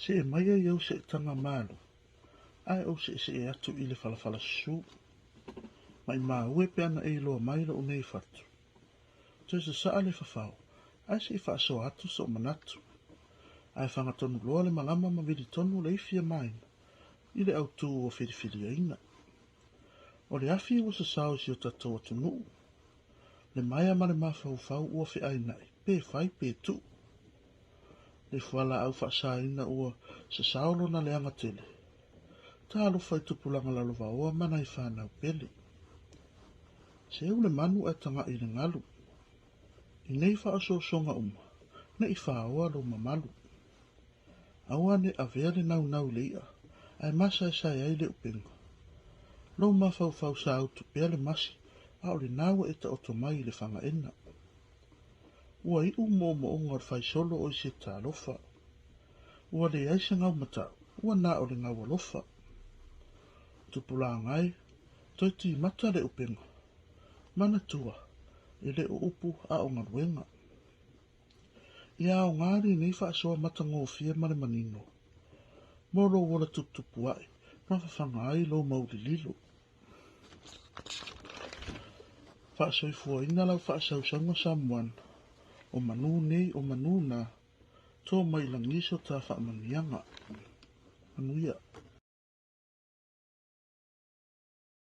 See maia i ou seetaga malu, ae ou seesee atu i le falafalasusu. Maimau e pe ana e iloa mai lou nei fatu. Toe sasaa le fafao, ae se i faasoa atu sou manatu. Ae faga tonu loa le malama ma vili tonu le ifi a Maina i le autu ua filifiliaina. O le afi ua sasao i si o tatou atunuu. Le maea ma le mafaufau ua feainai, pe fai pe tuu. Le fualaau faasaina ua sasao lona leaga tele. Talofa i tupulaga lalovaoa ma nai fanau pele. Seu le manu ae tagai i le galu. I nei faaosoosoga uma, ne i faoa lou mamalu. Aua ne i avea le naunau i le i'a, ae masaesae ai le upega. Lou mafaufau sa utu pea le masi, a o lena ua e taoto mai i le fagaena. Ua iu moomooga o le faisolo o i se talofa. Ua leai se gau matau, ua na o le gau alofa. Tupulaga e, toe timata le upega. Manatua, e le o upu a o galuega. Ia aoga lenei faasoa matagofie ma le manino, mo lou ola tuputupuae ma fafaga ai lou mauli lilo. Faasoifuaina lau faasausauga Samoana, o manu nei o manu na, to mai i lagi so ta faamanuiaga. Manuia.